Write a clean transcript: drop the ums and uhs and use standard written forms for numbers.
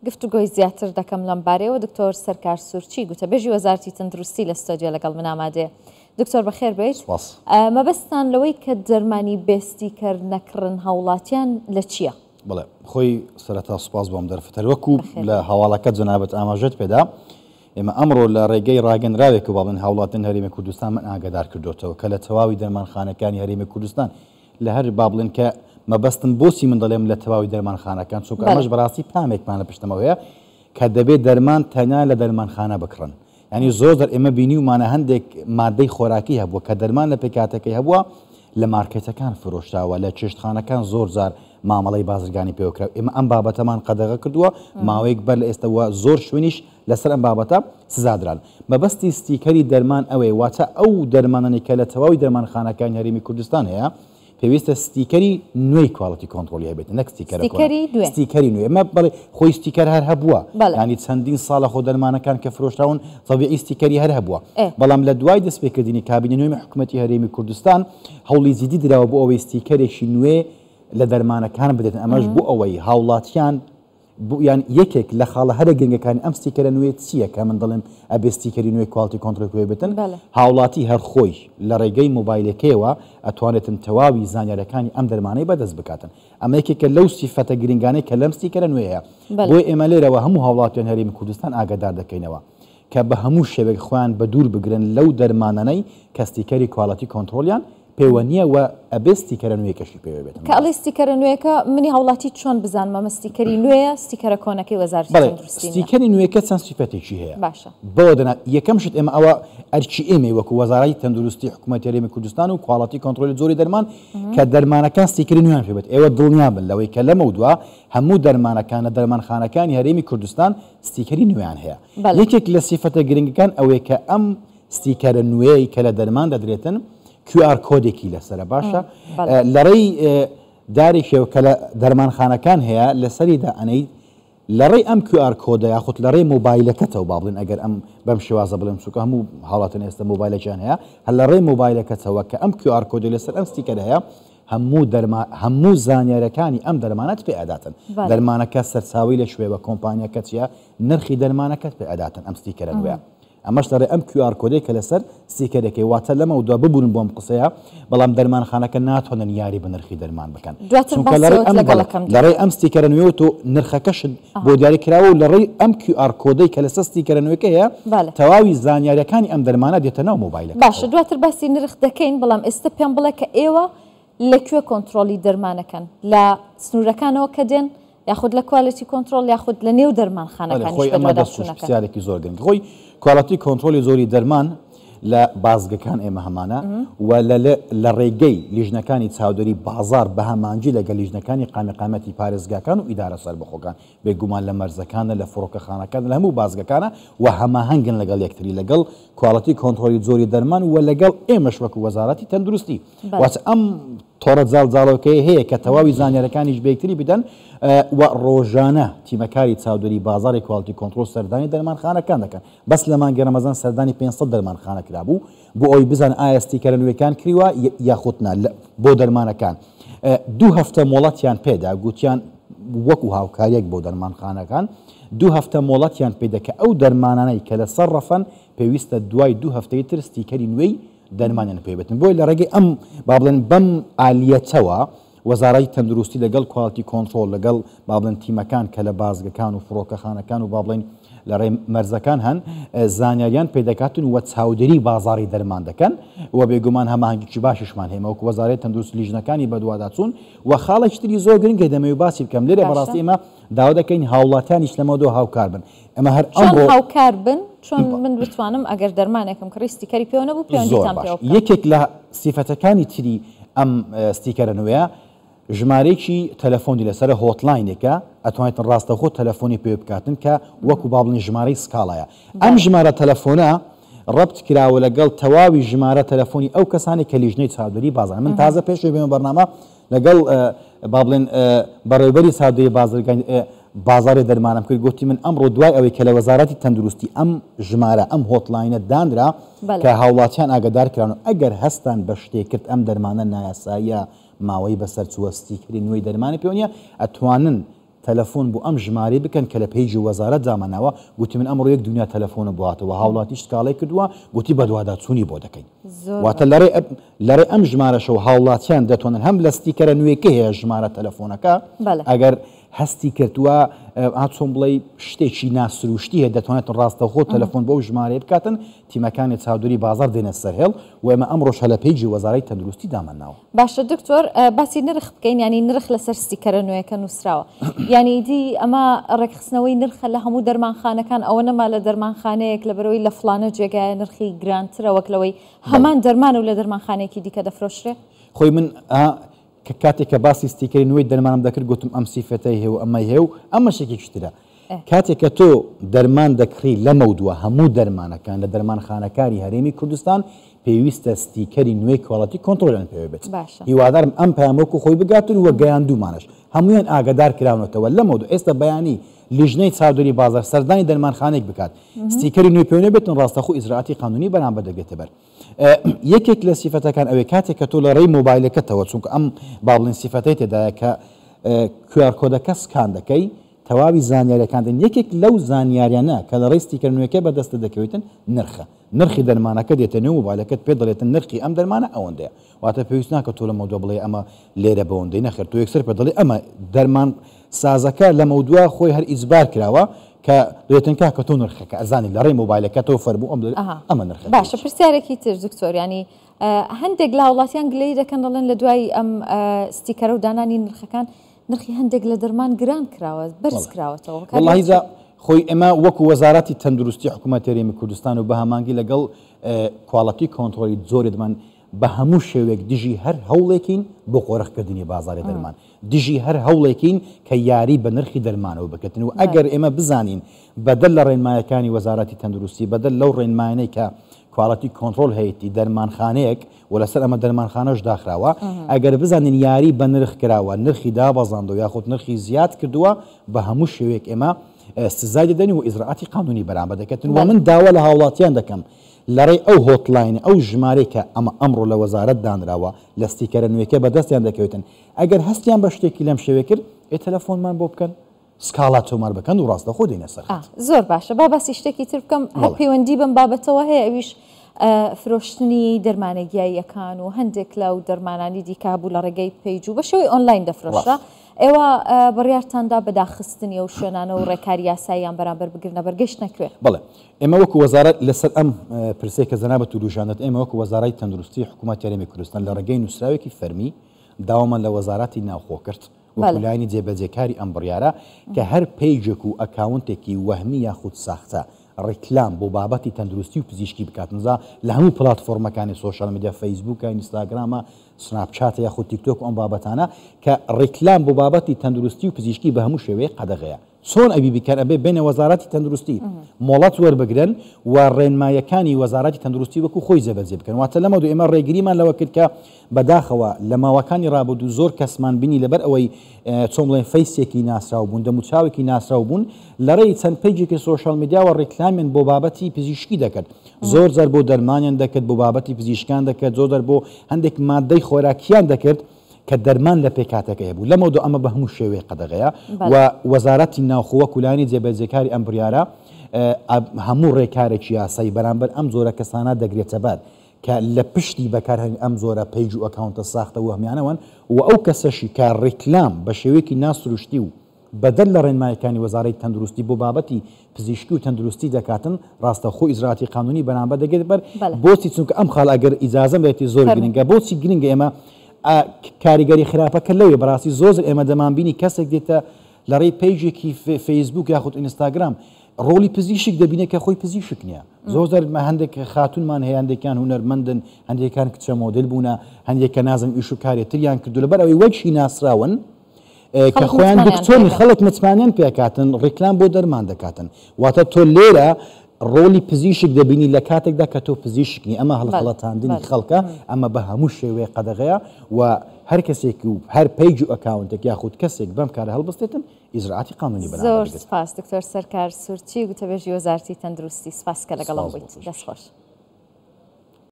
گفتوگۆی زیاتر دەکەم لەم بارەیەوە دکتۆر سەرکار سورچی گوتەبێژی وەزارەتی تەندروستی لە ستۆدیۆ لەگەڵ من ئامادەیە. دکتۆر بەخێر بێیت. سپاس. مەبەستتان لەوەی کە دەرمانی بێ ستیکەر نەکڕن هاوڵاتیان لە چییە؟ بەڵێ خۆی سەرەتا سوپاس بۆ ئەم دەرفەتە. وەکو لە هەواڵەکە جەنابت ئاماژەت پێدا ئێمە ئەمڕۆ لە ڕێگەی ڕاگەنراوێک و باڵێن هاوڵاتیان هەرێمی کوردستان من ئاگادار کردوێتەوە کە لە تەواوی دەرمانخانەکانی هەرێمی کوردستان لە هەر با بڵێن کە مەبەستم بۆچی من دەڵێم لە تەواوی دەرمانخانەکان چونکە ئەمەش بەڕاستی پامێکمان لە پشتەمەوە هەیە کە دەبێت دەرمان تەنیا لە دەرمانخانە بکڕن یعنی زۆر جار ئێمە بینیومانە هەندێک مادەی خۆراکی هەبووە کە دەرمان لە پێکهاتەکەی هەبووە لە مارکێتەکان فرۆشراوە لە چێشتخانەکان زۆر جار مامەڵەی بازرگانی پێوە کرا ئێمە ئەم بابەتەمان قەدەغە کردووە ماوەیەک بەر لە ئێستا وە زۆر شوێنیش لەسەر ئەم بابەتە سزادران. مەبەستی ستیکەری دەرمان ئەوەیە واتە ئەو دەرمانانەی کە لە تەواوی دەرمانخانەکانی هەرێمی کوردستان هەیە پێویستە ستیکەری نوێی quality control ی هەبێت نەک ستیکەرە کۆنە. ستیکەری نوێ. ستیکەری نوێ. ئەمە بەڵێ خۆی ستیکەر هەر هەبووە. بەڵێ. یانی چەندین ساڵە خۆ دەرمانەکان کە فرۆشراون تەبیعی ستیکەری هەر هەبووە. ئێ. بەڵام لە دوای دەستپێکردنی کابینەی نوێی حکومەتی هەرێمی کوردستان هەوڵی جیدی دراوە بۆ ئەوەی ستیکەرێکی نوێ لە دەرمانەکان بدرێت ئەمەش بۆ ئەوەی هاوڵاتیان یان یەکێک لە خاڵە هەرە گرنگەکانی ئەم ستیکەرە نوێ چییە کە من دەڵێم ئەبێ ستیکەری نوێ quality control پێ بێتن؟ هاوڵاتی هەر خۆی لە ڕێگەی مۆبایلەکەیەوە ئەتوانێتن تەواوی زانیاریەکانی ئەم دەرمانەی بەدەست بکاتن. ئەمە یەکێکە لەو سیفەتە گرنگانەی کە لەم ستیکەرە نوێ هەیە. بۆیە ئێمە لێرەوە هەموو هاوڵاتیان هەرێمی کوردستان ئاگادار دەکەینەوە کە بە هەموو شێوەیەک خۆیان بەدوور بگرن لەو دەرمانانەی کە ستیکەری quality control یان پێوە نییە و ئەبێ ستیکەرە نوێیەکەشی پێوە بێت. کە ئەڵێی ستیکەرە نوێیەکە منی هاوڵاتی چۆن بزانم ئەمە ستیکەری نوێیە ستیکەرە کۆنەکەی وەزارەتی بەڵێ تەندروستی نییە؟ ستیکەری نوێیەکە چەند سیفەتێکی هەیە باشە. بەوە دەنا یەکەم شت ئێمە ئەوە ئەرکی ئێمەی وەکو وەزارەتی تەندروستی حکوومەتی هەرێمی کوردستان و quality control ی جۆری دەرمان کە دەرمانەکان ستیکەری نوێیان پێ بێت ئێوە دڵنیا بن لەوەی کە لەمەودوا هەموو دەرمانەکان لە دەرمانخانەکانی هەرێمی کوردستان ستیکەری نوێیان هەیە. بەڵێ. یەکێک لە سیفەتە گرنگەکان ئەوەیە کە ئەم ستیکەرە نوێی کە لە دەرمان دەدرێتن QR code ێکی لەسەرە باشە لەڕێی دارێکیەوە کە لە دەرمانخانەکان هەیە لەسەری دائەنەیت لەڕێی ئەم QR code ە یاخود لەڕێی مۆبایلەکەتەوە با بڵێن ئەگەر ئەم بەم شێوازە بڵێم چونکە هەموو هاوڵاتیان ئێستا مۆبایلێکیان هەیە هەر لەڕێی مۆبایلەکەتەوە کە ئەم QR code ی لەسەر ئەم ستیکەرە هەیە هەموو دەرما هەموو زانیارەکانی ئەم دەرمانەت پێ ئەداتن دەرمانەکە سەرچاوەی لە کوێوە کۆمپانیاکە چییە نرخی دەرمانەکەت پێ ئەداتن ئەم ستیکەرە نوێیە ئەمەش لەڕێ ئەم QR code ەی کە لەسەر ستیکەرەکەی واتە لەمەودوا ببورن بۆ ئەم قسەیە بەڵام دەرمانخانەکە ناتوانن یاری بە نرخی دەرمان بکەن دواتر چونکە لەڕێی باسەوەت ئەم لەگەڵ بەڵێ ئەکەم لەڕێی دکتۆر. ئەم ستیکەرە نوێوە تۆ نرخەکەشت بۆ دیاری کراوە و لەڕێی ئەم QR code ەی کە لەسەر ستیکەرە نوێکە هەیە بەڵێ. تەواوی زانیاریەکانی ئەم دەرمانە دێتە ناو باشە مۆبایلەکەتەوە. دواتر باسی نرخ دەکەین بەڵام ئێستە پێم بڵێ کە ئێوە لە کوێ کۆنترۆڵی دەرمانەکەن لە سنوورەکانەوە کە دێن یاخود لە quality control یاخود لە نێو بەڵێ دەرمانخانەکانیش خۆی ئەمە دەست خوش بەدواداچوونەکەن؟ پرسیارێکی زۆر گرنگ خۆی quality control ی جۆری دەرمان لە بازگەکان ئێمە هەمانە و لە لە ڕێگەی لیژنەکانی چاودێری بازار بە هەمانگی لەگەڵ لیژنەکانی قایمقامیەتی پارێزگاکان و ئیدارە سەربەخۆکان بێگومان لە مەرزەکانە لە فڕۆکەخانەکان لە هەموو بازگەکانە و هەماهەنگن لەگەڵ یەکتری لەگەڵ quality control ی جۆری دەرمان و لەگەڵ ئێمەش وەکو وەزارەتی تەندروستی واتە ئەم تۆڕە جاڵجاڵۆکەیە هەیە کە تەواوی زانیارەکانیش بە یەکتری بدەن و ڕۆژانە تیمەکاری چاودێری بازاڕی quality control سەردانی دەرمانخانەکان دەکەن بەس لە مانگی ڕەمەزان سەردانی 500 دەرمانخانە کرابوو بۆ ئەوەی بزانن ئایا ستیکەرە نوێکان کریوە یاخود نا بۆ دەرمانەکان دوو هەفتە مۆڵەتیان پێدا گوتیان وەکو هاوکاریەک بۆ دەرمانخانەکان دوو هەفتە مۆڵەتیان پێدە کە ئەو دەرمانانەی کە لەسەر ڕەفەن پێویستە دوای دوو هەفتەی تر ستیکەری نوێی دەرمانیان پێ بێتن بۆیە لە ڕێگەی ئەم با بڵێن بەم ئالیەتەوە وەزارەتی تەندروستی لەگەڵ quality control لەگەڵ با بڵێن تیمەکان کە لە بازگەکان و فڕۆکەخانەکان و با بڵێن لە ڕێ مەرزەکان هەن زانیاریان پێدەکاتن و چاودێری بازاری دەرمان دەکەن و بێگومان هەماهەنگیی باشیشمان هەیە وەکو وەزارەتی تەندروستی لیژنەکانی بەدواداچوون و خاڵێکی تری زۆر گرنگە دەمەوێت باسی بکەم لێرە بەڕاستی ئێمە داوا دەکەین هاوڵاتیانیش لەمەودوا هاوکار بن ئەمە هەر چۆن ئەمڕۆ هاوکار بن چۆن من بتوانم ئەگەر دەرمانێکم کڕی ستیکەری پێوە نەبوو زۆر پەیوەندیتان باش پێوە بکەم؟ یەکێک لە سیفەتەکانی تری ئەم ستیکەرە نوێیە ژمارەیەکی تەلەفۆنی لەسەرە hotline ێکە ئەتوانێتن ڕاستەوخۆ تەلەفۆنی پێ بکاتن کە وەکو با بڵێن ژمارەی سکاڵایە ئەم ژمارە تەلەفۆنە ڕەبت کراوە لەگەڵ تەواوی ژمارە تەلەفۆنی ئەو کەسانی کە لیژنەی چاودێری بازاڕ من تازە پێش ئەوەی بێمە بەرنامە لەگەڵ با بڵێن بەڕێوبەری چاودێری بازرگانی بازاڕی دەرمانم کرد گوتی من ئەمڕۆ دوای ئەوەی کە لە وەزارەتی تەندروستی ئەم ژمارە ئەم hotline ە دانرا کە هاوڵاتیان ئاگادار کران و ئەگەر هەستان بە شتێک کرد ئەم دەرمانە نایاساییە ماوەی بەسەر چووە ستیکەری نوێی دەرمانی پێوە نییە ئەتوانن تەلەفۆن بۆ ئەم ژمارەی بکەن کە لە page ی وەزارەت داماناوە، گوتی من ئەمڕۆ یەک دونیا تەلەفۆنم بۆ هاتەوە، هاوڵاتیش سکاڵای کردووە، گوتی بەدواداچوونی بۆ دەکەین. واتە لە ڕێی ئەم ژمارەشەوە هاوڵاتیان دەتوانن هەم لە ستیکەرە نوێکەی هەیە ژمارە تەلەفۆنەکە، ئەگەر هەستی کردووە ئا چۆن بڵێی شتێکی ناسروشتی هەیە دەتوانێت ڕاستەوخۆ تەلەفۆن بۆ ئەو ژمارەیە بکاتن، تیمەکانی چاودێری بازاڕ دێنە سەر هێڵ و ئێمە ئەمڕۆش هەر لە page ی وەزارەی تەندروستی دامانناوە. باشە دکتۆر باسی نرخ بکەین یانی نرخ لەسەر ستیکەرە نوێیەکە نووسراوە یانی ئیدی ئەمە ڕێکخستنەوەی نرخە لە هەموو دەرمانخانەکان ئەوە نەما لە دەرمانخانەیەک لەبەرئەوەی لە فڵانە جێگایە نرخی گرانترە وەک لەوەی هەمان دەرمانە و لە دەرمانخانەیەکی دیکە دەفرۆشرێ؟ خۆی من کە کاتێک کە باسی ستیکەری نوێی دەرمانم دەکرد گوتم ئەم سیفەتەی هەیە و ئەمەی هەیە و ئەمەش یەکێکی ترە. کاتێک کە تۆ دەرمان دەکڕی لەمەودوا هەموو دەرمانەکان لە دەرمانخانەکانی هەرێمی کوردستان پێویستە ستیکەری نوێی quality control یان پێوە بێت. هیوادارم ئەم پەیامە وەکو خۆی بگاتن و گەیاندوومانەش. هەموویان ئاگادار کراونەتەوە لەمەودوا ئێستا بەیانی لیژنەی چاودێری بازاڕ سەردانی دەرمانخانەیەک بکات ستیکەری نوێی پێوە نەبێتن ڕاستەخۆ ئیجرائاتی قانونی بەرامبەر دەگرێتە بەر. یەکێک لە سیفەتەکان ئەوێ کاتێک کە تۆ لە ڕێی مۆبایلەکەتەوە چونکە ئەم با بڵێن سیفەتەی تێدایە کە QR code ەکە scan دەکەی تەواوی زانیاریەکان دێن یەکێک لەو زانیاریانە کە لە ڕێی ستیکەر نوێکە بەدەستت دەکەوێتن نرخە نرخی دەرمانەکە دێتە نێو مۆبایلەکەت پێ دەڵێتن نرخی ئەم دەرمانە ئەوەندەیە واتە پێویست ناکە تۆ لەمەودوا بڵێ ئەمە لێرە بەوەندەی نەخێر تۆ یەکسەر پێ دەڵێ ئەمە دەرمان سازەکە لەمەودوا خۆی هەر ئیجبار کراوە کە دەێتن کاکە تۆ نرخەکە ئەزانی لە ڕێی مۆبایلەکەتەوە فەرموو ئەم ئەمە نرخەکەی. باشە پرسیارێکی تر دکتۆر یانی هەندێک لە هاوڵاتیان گلەیی دەکەن دەڵێن لە دوای ئەم ستیکەرە و دانانی نرخەکان نرخی هەندێک لە دەرمان گران کراوە بەرز کراوەتەوە وەڵاهی جا خۆی ئێمە وەکو وەزارەتی تەندروستی حکوومەت هەرێمی کوردستان و بە هەمانگی لەگەڵ quality control ی جۆری دەرمان بە هەموو شێوەیەک دژی هەر هەوڵێکین بۆ قۆرخکردنی بازاڕی دەرمان، دژی هەر هەوڵێکین کە یاری بە نرخی دەرمانەوە بکرێتن و ئەگەر ئێمە بزانین بەدەر لە ڕێنمایەکانی وەزارەتی تەندروستی، بەدەر لەو ڕێنمایانەی کە quality control هەیەتی دەرمانخانەیەک و لەسەر ئەمە دەرمانخانەش داخراوە، ئەگەر بزانین یاری بە نرخ کراوە، نرخی دابەزاندوە یاخود نرخی زیاد کردووە، بە هەموو شێوەیەک ئێمە سزای دەدەین و ئیجرائاتی قانونی بەرامبەر دەکرێتن و من داوا لە هاوڵاتیان دەکەم لەڕێی ئەو hotline ە، ئەو ژمارەی کە ئەمە ئەمڕۆ لە وەزارەت دانراوە، لە ستیکەرە نوێکە بەدەستیان دەکەوێتن، ئەگەر هەستیان بە شتێکی لەم شێوەیە کرد، ئێ تەلەفۆنمان بۆ بکەن، سکاڵا تۆمار بکەن و ڕاستەوخۆ دێینە سەر خەت. زۆر باشە، با باسی شتێکی تر بکەم، هەر پەیوەندی بەم بابەتەوە هەیە، ئەویش فرۆشتنی دەرمانە گیاییەکان و هەندێک لەو دەرمانانی دیکە هەبوو لە ڕێگەی page و بە شێوەی ئۆنلاین دەفرۆشرا، ئێوە بڕیارتان دا بە داخستنی ئەو شوێنانە و ڕێکاری یاساییان بەرامبەر بگرنەبەر، گەیشتنە کوێ؟ بەڵێ، ئێمە وەکو وەزارەت لەسەر ئەم پرسەی کە جەنابت وروژاندت، ئێمە وەکو وەزارەی تەندروستی حکوومەتی هەرێمی کوردستان لە ڕێگەی نووسراوێکی فەرمی داوامان لە وەزارەتی ناوخۆ کرد وەکو لایەنی جێبەجێکاری ئەم بڕیارە کە هەر page ێک و account ێکی وەهمی یاخود ساختە ڕیکلام بۆ بابەتی تەندروستی و پزیشکی بکات نزا لە هەموو پلاتفۆرمەکانی social media فەیسبووکە ئینستاگرامە سناپچاتە یاخود تیکتۆک و ئەم بابەتانە کە ڕیکلام بۆ بابەتی تەندروستی و پزیشکی بە هەموو شێوەیەک قەدەغەیە. چۆن ئەبی بیکەن ئەبێ بێنە وەزارەتی تەندروستی مۆڵەت وەربگرن و ڕێنمایەکانی وەزارەتی تەندروستی وەکو خۆی جێبەجێ بکەن واتە لەمە دوو ئێمە ڕێگریمان لەوە کرد کە بەداخەوە لە ماوەکانی ڕابردوو زۆر کەسمان بینی لەبەر ئەوەی چۆن بڵێن face ێکی ناسراو بوون دەموچاوێکی ناسراو بوون لە ڕێی چەند page ێکی social media وە ڕیکلامیان بۆ بابەتی پزیشکی دەکرد زۆر جار بۆ دەرمانیان دەکرد بۆ بابەتی پزیشکان دەکرد زۆر جار بۆ هەندێک مادەی خۆراکیان دەکرد کە دەرمان لە پێکهاتەکەی هەبوو، لەمەودوا ئەمە بە هەموو شێوەیەک قەدەغەیە و وەزارەتی ناوخۆ وەکو لایەنی جێبەجێکاری ئەم بڕیارە هەموو ڕێکارێکی یاسایی بەرامبەر ئەم جۆرە کەسانە دەگرێتەبەر کە لە پشتی بەکارهێنانی ئەم جۆرە page و account ە ساختە وەهمیانەوەن و ئەو کەسەشی کە ڕیکلام بە شێوەیەکی ناسروشتی و بەدەر لە ڕێنمایەکانی وەزارەی تەندروستی بۆ بابەتی پزیشکی و تەندروستی دەکاتن، ڕاستەوخۆ ئیجرائاتی قانونی بەرامبەر دەگرێت بەر، بۆچی چونکە ئەم خاڵە ئەگەر ئیجازەم بدەیت زۆر گرنگە، بۆچی گرنگە ئێمە کاریگەری خراپەکە لەوێ بەڕاستی زۆر زۆر ئێمە دەمانبینی کەسێک دێتە لە ڕێی page ێکی فەیسبوک یاخود ئینستاگرام ڕۆڵی پزیشک دەبینێت کە خۆی پزیشک نییە زۆر زۆر هەندێک خاتونمان هەیە هەندێکیان هونەرمەندن هەندێکان کچە مۆدل بوونە هەندێک کە نازم ئیش و کارێ تریان کردو لەبەر ئەوەی وەکی ناسراون کە خۆیان دکتۆرن خەڵک متمانەیان پێکاتن ڕیکلام بۆ دەرمان دەکاتن واتە تۆ لێرە ڕۆڵی پزیشک دەبینی لە کاتێکدا کە تۆ پزیشک نی ئەمە هەڵخەڵەتاندنی خەڵکە ئەمە بە هەموو شێوەیە قەدەغەیە و هەر کەسێک و هەر page و account ێک یاخود کەسێک بەم کارە هەڵبستێتن ئیجرائاتی قانونی بەرامبەر زۆر سپاس دکتۆر سەرکار سورچی گوتەبێژی وەزارەتی تەندروستی سپاس کە لەگەڵم بوویت دەست خۆش.